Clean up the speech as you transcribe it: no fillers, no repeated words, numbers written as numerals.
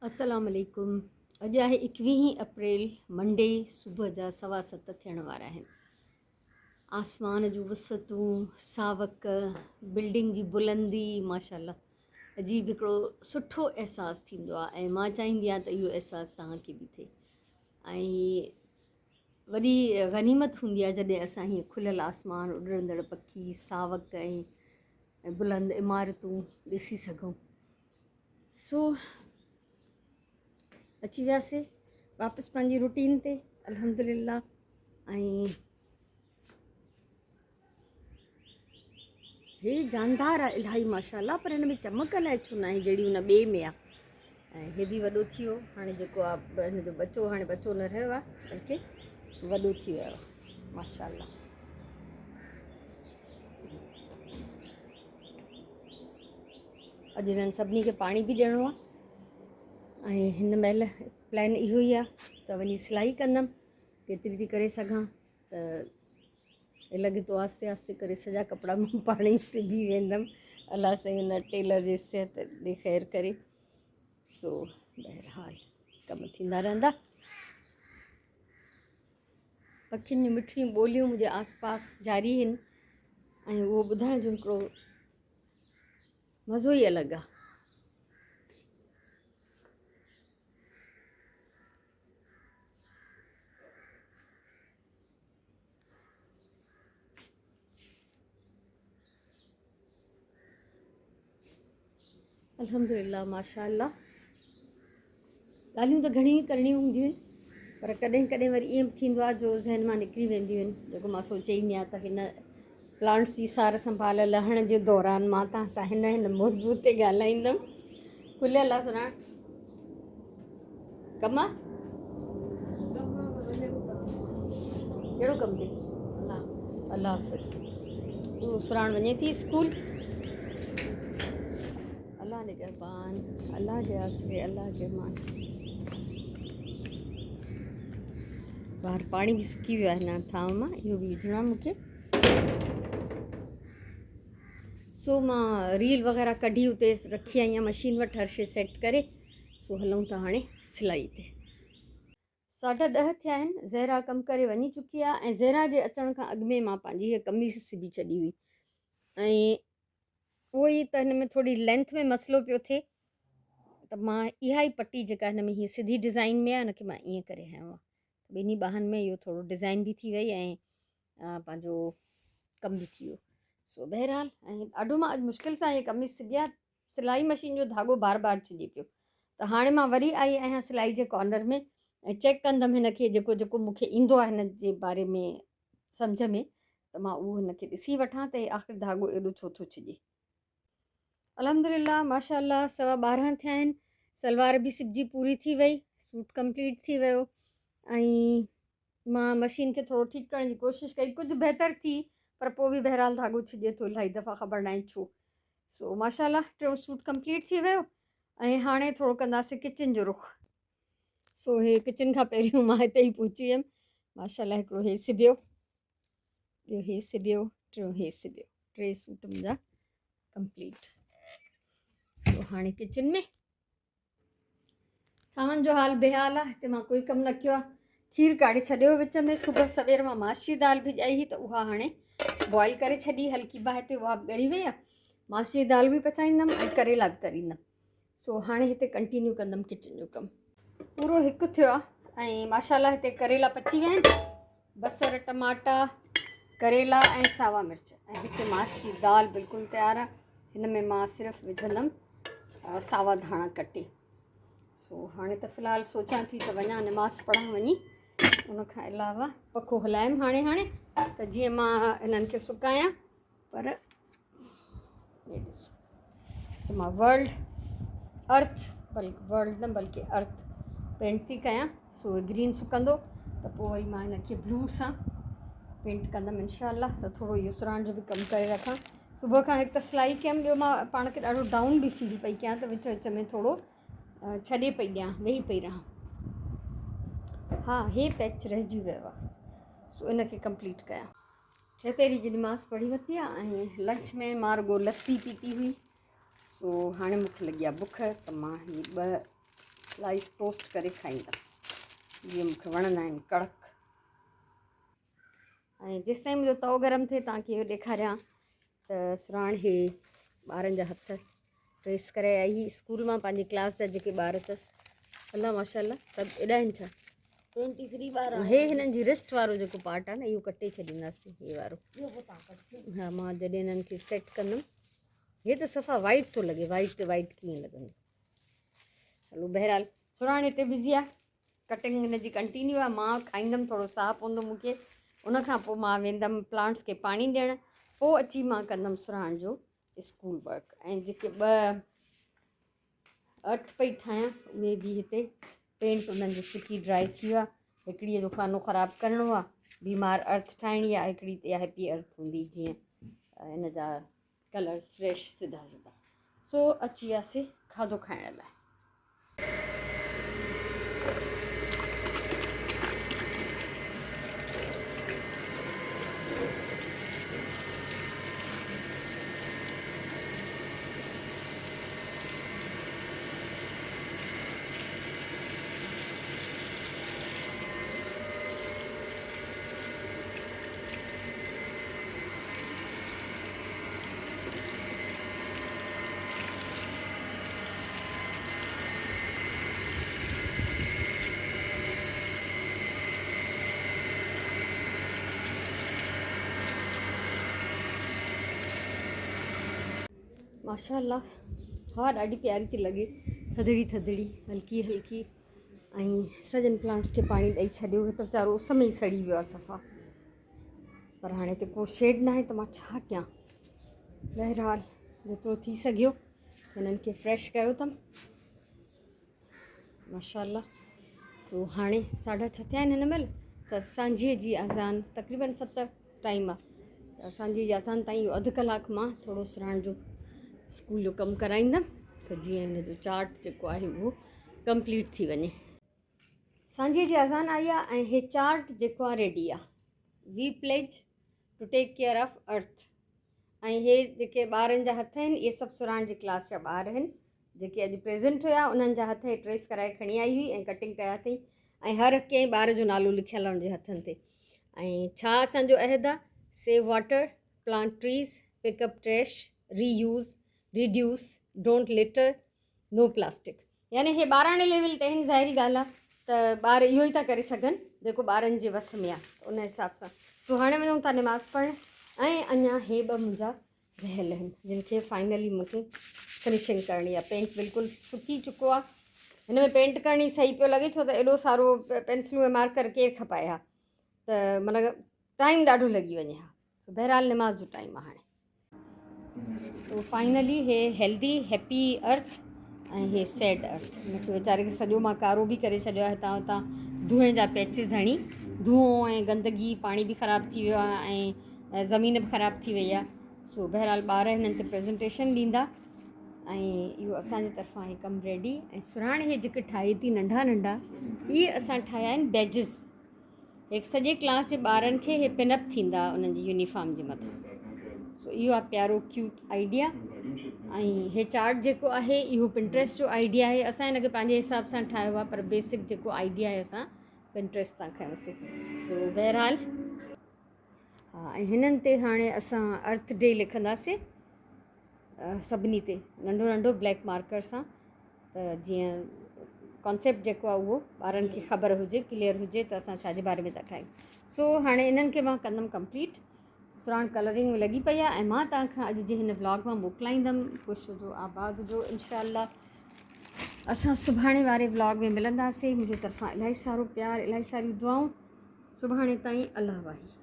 السلام عليڪم اڄ آهي ايڪويهين اپريل منڊي صبح جا سوا ست ٿيڻ وارا آهن آسمان جون وسعتون ساوڪ بلڊنگ جي بلندي ماشاءالله عجيب هڪڙو سٺو احساس ٿيندو آهي ۽ مان چاهيندي آهيان ته اهو احساس توهان کي به ٿئي ۽ وڏي غنيمت هوندي آهي جڏهن اسان هيئن کليل آسمان اڏرندڙ پکي ساوڪ ۽ بلند عمارتون ڏسي سگهون سو اچي وياسي واپس پنهنجي روٽين تي الحمد لله ۽ هي جاندار آهي الاهي ماشاء الله پر هن ۾ چمڪ الائي ڇو ناهي جهڙي هن ٻئي ۾ آهي ۽ هي به وڏو ٿي ويو هاڻي جيڪو آهي هن جو ٻچو هاڻي ٻچو نه رهيو آهي بلڪه وڏو ٿي ويو آهي ماشاء الله اڄ هنن سڀني کي پاڻي به ڏيڻو آهي ۽ هن مهل پلان اهو ئي آهي ته وڃي سلائي ڪندم ڪيتري ٿي ڪري سگهان ته لڳي ٿو آهستي آهستي ڪري سڄا ڪپڙا مان پاڻ ئي سبي ويندم الله سائين هن ٽيلر جي صحت ڏي خير ڪري سو بهرحال ڪم ٿيندا رهندا پکين جون مٺڙيون ٻوليون منهنجي آس پاس جاري آهن ۽ اهو ٻڌڻ جو هڪڙو مزو ئي الڳ آ. الحمد لله ماشاء الله ڳالهيون ته گهڻيون ئي ڪرڻيون هونديون آهن پر ڪڏهن ڪڏهن وري ائين به ٿيندو آهي جو ذهن مان نڪري وينديون آهن جيڪو مان سوچي ايندي آهيان ته هن پلانٽس جي سار سنڀال لهڻ جي دوران مان توهان سان هن هن موضوع تي ڳالهائيندم کليل آهي سراڻ ڪم آ ڪهڙو ڪم ٿي الله حافظ سراڻ وڃي ٿي اسڪول الله نگهبان الله جي آسري الله جي امان ٻاهر پاڻي به سڪي ويو آهي هن ٿانو مان اهو به وجهڻو آهي مونکي سو مان ريل وغيره ڪڍي اتي رکي آئي آهيان مشين وٽ هر شي سيٽ ڪري سو هلون ٿا هاڻي سلائي تي ساڍا ڏهه ٿيا آهن زهرا ڪم ڪري وڃي چڪي آهي ۽ زهرا جي اچڻ کان اڳ ۾ مان پنهنجي هيء قميص سبي ڇڏي هئي ۽ اهو ئي ته هن ۾ ٿوري لينٿ ۾ مسئلو پيو ٿئي ته مان اها ئي پٽي جيڪا هن ۾ هيء سڌي ڊزائين ۾ آهي هن کي مان ائين ڪري هنيو آهي ٻنهي ٻانهن ۾ اهو ٿورو ڊزائين به ٿي وئي ۽ پنهنجو ڪم به ٿي ويو سو بهرحال ۽ ڏاڍو مان اڄ مشڪل سان هي قميص سبي آهي سلائي مشين جو ڌاڳو بار بار ڇڄي پيو ته هاڻي مان وري آئي آهيان سلائي جي ڪارنر ۾ ۽ چيڪ ڪندم هن کي جيڪو جيڪو مون کي ايندو آهي هن جي باري ۾ سمجهه ۾ ته مان اهو هن کي ڏسي وٺان ته آخر ڌاڳو ايڏو ڇو ٿو ڇڄي. الحمدلله ماشاء الله سوا ٻارهن ٿيا آهن سلوار به سبجي پوري ٿي وئي سوٽ ڪمپليٽ ٿي ويو ۽ مان مشين کي ٿورو ٺيڪ ڪرڻ جي ڪوشش ڪئي ڪجهه بهتر ٿي پر پوء به بهرحال ڌاڳو ڇڄي ٿو الاهي دفعا خبر ناهي ڇو سو ماشاء الله ٽيون سوٽ ڪمپليٽ ٿي ويو ۽ هاڻي ٿورو ڪنداسين ڪچن جو رخ سو هي ڪچن کان پهريون مان هتي ئي پهچي ويم ماشاء الله هڪڙو هي سبيو ٻيو هي سبيو ٽيون هي سبيو ٽي سوٽ منهنجا ڪمپليٽ سو هاڻي ڪچن ۾ ٿانون جو حال بيحال آهي هتي مان ڪوئي ڪم نه ڪيو آهي کير ڪاڙهي ڇڏيو وچ ۾ صبح سوير مان ماش جي دال ڀڄائي هئي ته اها هاڻي بوائل ڪري ڇڏي هلڪي باهه تي اها ڳري وئي آهي ماش جي دال به پچائيندم ۽ ڪريلا به تريندم سو هاڻي هتي ڪنٽينيو ڪندم ڪچن جو ڪم. پورو هڪ ٿيو آ ۽ ماشاءالله هتي ڪريلا پچي ويا آهن بصر ٽماٽا ڪريلا ۽ ساوا مرچ ۽ هتي ماش جي دال بلڪل تيار آ هن ۾ مان صرف وجهندم ساوا ڌاڻا ڪٽي سو هاڻي ته في الحال سوچان ٿي ته وڃان نماز پڙهان وڃي ان کان علاوه پکو هلايم هاڻي هاڻي ته جيئن مان هنن کي سڪايان پر هي ڏسو ته مان ورلڊ ارٿ بلڪ ورلڊ نه بلڪه ارٿ پينٽ ٿي ڪيان سو گرين سڪندو ته پوء وري مان هن کي بلو سان پينٽ ڪندم انشاء الله ته ٿورو اهو سراڻ جو به ڪم ڪري رکان صبح کان هڪ ته سلائي ڪيم ٻيو مان پاڻ کي ڏاڍو ڊائون به فيل پئي ڪيان ته وچ وچ ۾ ٿورو ڇڏي پئي ڏيان ويهي پئي رهان ها هي پيچ رهجي ويو آهي سو ان کي ڪمپليٽ ڪيان ٽيپهري جي نماز پڙهي ورتي آ ۽ لنچ ۾ مان رڳو لسي پيتي هئي سو هاڻي مونکي لڳي آ بک ته مان هي ٻه سلائس ٽوسٽ ڪري کائيندم جيئن مون کي وڻندا آهن ڪڙڪ. ۽ جيستائين منهنجو تئو گرم ٿئي توهان کي اهو ڏيکاريان ته سراڻ هي ٻارن جا هٿ ٽريس ڪري آئي هئي اسڪول مان پنهنجي ڪلاس جا جيڪي ٻار اٿس الله ماشاء الله سڀ ايڏا آهن ڇا 23 ٻار هي هنن جي رسٽ وارو جيڪو پارٽ آهي نه اهو ڪٽي ڇڏينداسين هي وارو ها مان جڏهن هنن کي سيٽ ڪندم هي ته صفا وائٽ ٿو لڳي وائٽ تي وائٽ ڪيئن لڳندو هلو بهرحال سراڻ هتي بزي آهي ڪٽنگ هن جي ڪنٽينيو آهي مان کائيندم ٿورو ساهه پوندو مون کي ان کان پوء مان ويندم پلانٽس کي پاڻي ڏيڻ پوء اچي مان ڪندم سرهاڻ جو اسڪول ورڪ ۽ جيڪي ٻه ارٿ پئي ٺاهيان اهي به هتي پينٽ انهن جو سڪي ڊرائي ٿي ويو آهي هڪڙي جو خانو خراب ڪرڻو آهي بيمار ارٿ ٺاهڻي آهي هڪڙي تي هيپي ارٿ هوندي جيئن ان جا ڪلرز فريش سڌا سڌا سو اچي وياسي کاڌو کائڻ لاء. ماشاء الله هوا ڏاڍي پياري ٿي لڳي ٿڌڙي ٿڌڙي هلڪي هلڪي ۽ سڄن پلانٽس کي پاڻي ڏئي ڇڏيو هي ته ويچارو اس ۾ ئي سڙي ويو آهي صفا پر هاڻي هتي ڪو شيڊ ناهي ته مان ڇا ڪيان بهرحال جيترو ٿي سگهيو هنن کي فريش ڪيو اٿم ماشاء الله سو هاڻي ساڍا ڇهه ٿيا آهن هن مهل ته سانجهيء جي اذان تقريبن ست ٽائيم آهي ته سانجهيء جي اذان تائين اهو اڌ ڪلاڪ مان ٿورو سرهاڻ جو اسڪول جو ڪم ڪرائيندم ته جيئن هن جو چارٽ جيڪو آهي اهو ڪمپليٽ ٿي وڃي سانجهيء جي اذان آئي آ ۽ هي چارٽ جيڪو آ ريڊي آ we pledge to take care of earth ۽ هي جيڪي ٻارن جا هٿ آهن اهي سڀ سرهاڻ جي ڪلاس جا ٻار آهن جيڪي اڄ پريزنٽ هيا انهن جا هٿ هي ٽريس ڪرائي کڻي آئي هئي ۽ ڪٽنگ ڪيا اٿئي ۽ هر ڪنهن ٻار جو نالو لکيل آهي ان جي هٿن تي ۽ ڇا اسان جو عهد آ save water plant trees pick up trash reuse reduce don't litter no plastic يعني هي ٻاراڻي ليول تي آهن ظاهري ڳالهه آهي ته ٻار اهو ئي ٿا ڪري سگهن جيڪو ٻارن جي وس ۾ آهي ان حساب سان سو هاڻي وڃون ٿا نماز پڙهڻ ۽ اڃا هي ٻه منهنجا رهيل آهن جن کي فائنلي مون کي فنشنگ ڪرڻي آهي پينٽ بلڪل سڪي چڪو آهي هن ۾ پينٽ ڪرڻ ئي صحيح پيو لڳي ڇو ته ايڏو سارو پينسلون ۽ مارڪر ڪير کپائي ها ته معنيٰ ٽائيم ڏاڍو لڳي وڃي ها سو بهرحال نماز جو ٽائيم آهي هاڻي سو فائنلي هي هيلدي هيپي ارٿ ۽ هي سيڊ ارٿ مون کي ويچاري کي سڄو مان ڪارو به ڪري ڇڏيو آهي هتان هتان دونهين جا پيچز هڻي دونهون ۽ گندگي پاڻي به خراب ٿي ويو آهي ۽ زمين به خراب ٿي وئي آهي سو بهرحال ٻار هنن تي پريزنٽيشن ڏيندا ۽ اهو اسان جي طرفان هي ڪم ريڊي ۽ سراڻ هي جيڪي ٺاهي ٿي ننڍا ننڍا اهي اسان ٺاهيا آهن بيجز هڪ سڄي ڪلاس جي ٻارن کي هي پن اپ ٿيندا انهن جي يونيفارم جي مٿان سو اهو آهي پيارو ڪيوٽ آئيڊيا ۽ هي چارٽ جيڪو آهي اهو پنٽريسٽ جو آئيڊيا آهي اسان هن کي پنهنجي حساب سان ٺاهيو آهي پر بيسڪ جيڪو آئيڊيا آهي اسان پنٽريسٽ تان کنيوسي سو بهرحال ها ۽ هنن تي هاڻي اسان ارٿ ڊي لکنداسي سڀني تي ننڍو ننڍو بليڪ مارڪر سان ته جيئن ڪانسيپٽ جيڪو آهي اهو ٻارن کي خبر هجي ڪليئر هجي ته اسان ڇا جي باري ۾ ٿا ٺاهيون سو هاڻي انهن کي مان ڪندم ڪمپليٽ سراڻ ڪلرنگ ۾ لڳي پئي آهي ۽ مان توهان کان اڄ جي هن بلاگ مان موڪلائيندم خوش هجو آباد هجو انشاء الله اسان سڀاڻي واري بلاگ ۾ ملنداسين منهنجي طرفان الاهي سارو پيار الاهي ساريون دعائون سڀاڻي تائين الله واهي.